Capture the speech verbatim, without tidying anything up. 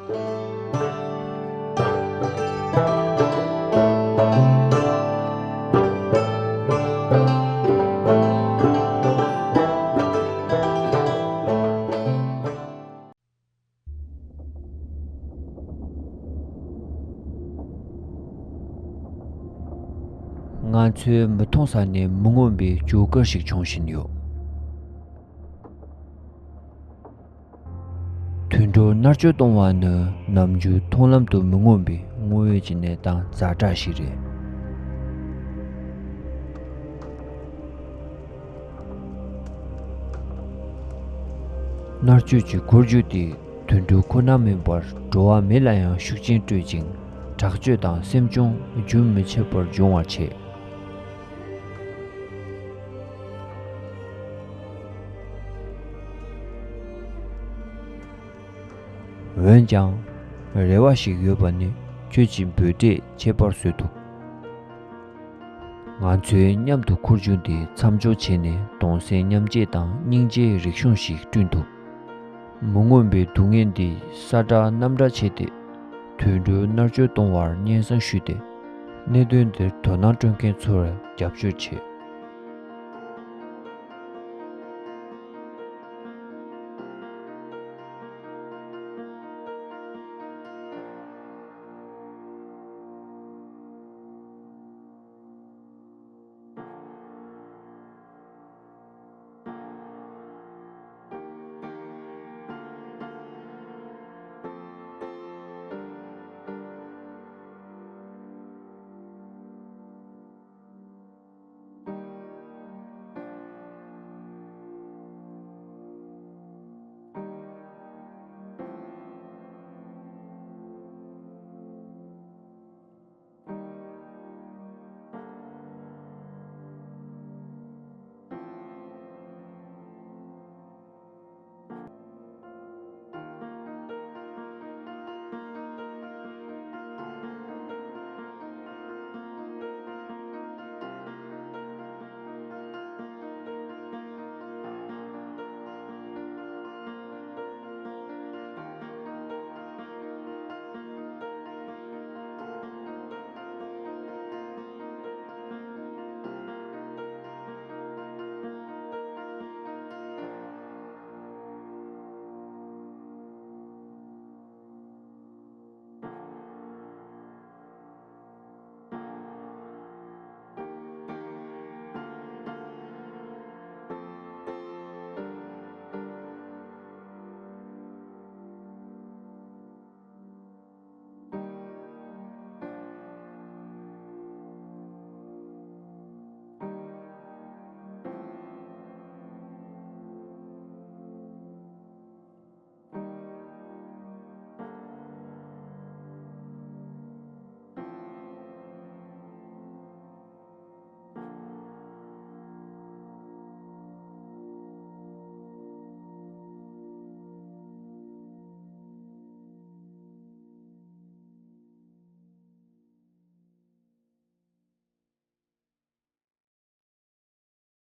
ང་ཚོའི་མི་མཐོང་ས་ནས་མི་མངོན་པའི་ཇོ་ཀར་ཞིག་བྱུང་བཞིན་ཡོད། དུད་འགྲོ་མནར་གཅོད་གཏོང་བ་ནི་ནམ་རྒྱུན་མཐོང་ལམ་དུ་མི་མངོན་པའི་དངོས་ཡོད་ཀྱི་གནས་སྟངས་ཛ་དྲག་ཞིག་རེད། མནར་གཅོད་ཀྱི་འཁོར་རྒྱུག་དེས་དུད་འགྲོ་ཁོ་ན་མིན་པར་འགྲོ་བ་མི་ལ་ཡང་ཤུགས་རྐྱེན་སྤྲོད་ཅིང་། དྲག་སྤྱོད་དང་སེམས་གཅོང་རྒྱུན་མི་ཆད་པར་འབྱུང་བར་བྱེད། འོན་ཀྱང་། རེ་བ་ཞིག་ཡོད་པ་ནི་ཁྱོད་ཀྱི་འབོད་སྒྲས་ཁྱད་པར་བཟོ་ཐུབ། ང་ཚོས་མཉམ་དུ་འཁོར་རྒྱུག་འདི་མཚམས་འཇོག་བྱས་ནས་གདུང་སེམས་མཉམ་སྐྱེད་དང་སྙིང་རྗེའི་རིག་གཞུང་ཞིག་བསྐྲུན་ཐུབ། མི་མངོན་པའི་སྡུག་བསྔལ་འདི་ས་བསྒྲགས་གནམ་བསྒྲགས་བྱས་ཏེ། དུད་འགྲོའི་མནར་གཅོད་གཏོང་བར་སྙན་སེང་ཞུས་ཏེ། གནད་དོན་འདིར་དོ་སྣང་སྤྲོད་མཁན་ཚོར་རྒྱབ་སྐྱོར་བྱེད།